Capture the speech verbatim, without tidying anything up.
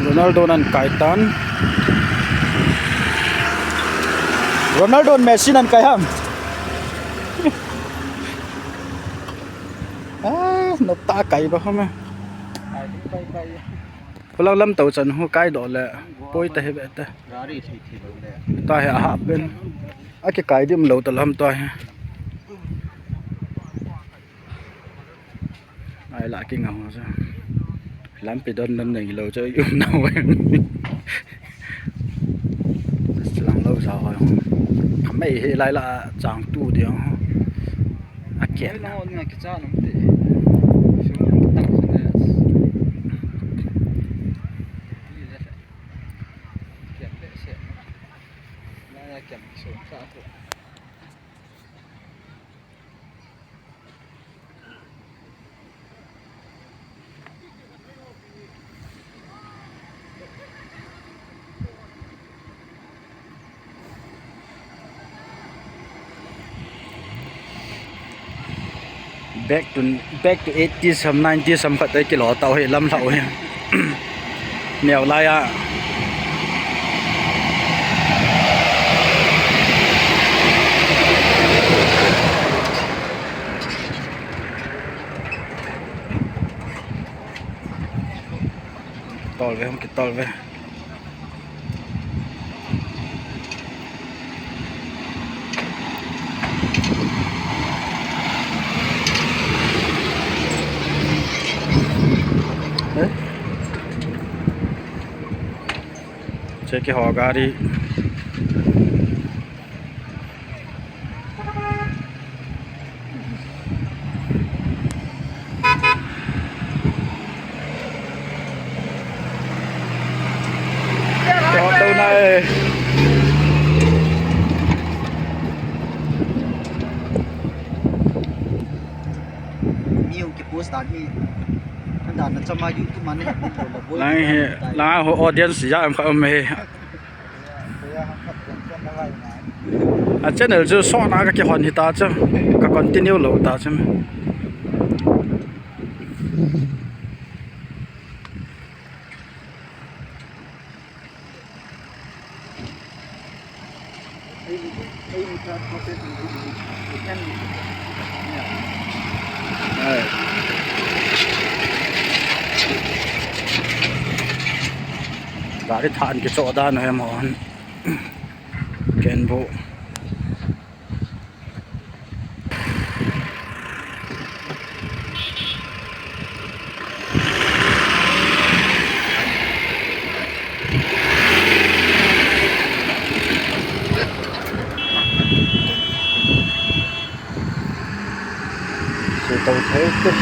Ronaldo nan kai tan. Ronaldo, Messi nan kai ham. Ah, nop ta kai ba ham. Hulang lam tau chan hu kai do le. Poi ta he be ta. Ta he a hap ben. A ke kai dim lo ta lam ta he. Ai la ki ngau sa. Lampi don don nei lo chu um nau. Lang lo sa ho. Kamei he lai la chang tu dia. A kian. Lo ni ki cha nang te. Sum tang sa ne. Kian le se. Na ya kian so ta ko. Back to, back to eighties ham, nineties ham khat te kilo tau hi lam thau hi. Neo lai a. Tol ve, hung kitol ve. Eh? Che keiho gari. Mi hung kipost dan hi. Handa na chama YouTube man ni. Lang hi, lang ho audience ya am kha um he. A channel chu sona ka kihon hi ta chu, ka continue lo ta chu. Gari than kichoh dan hem hon. Ken bu. Sei tau thei te.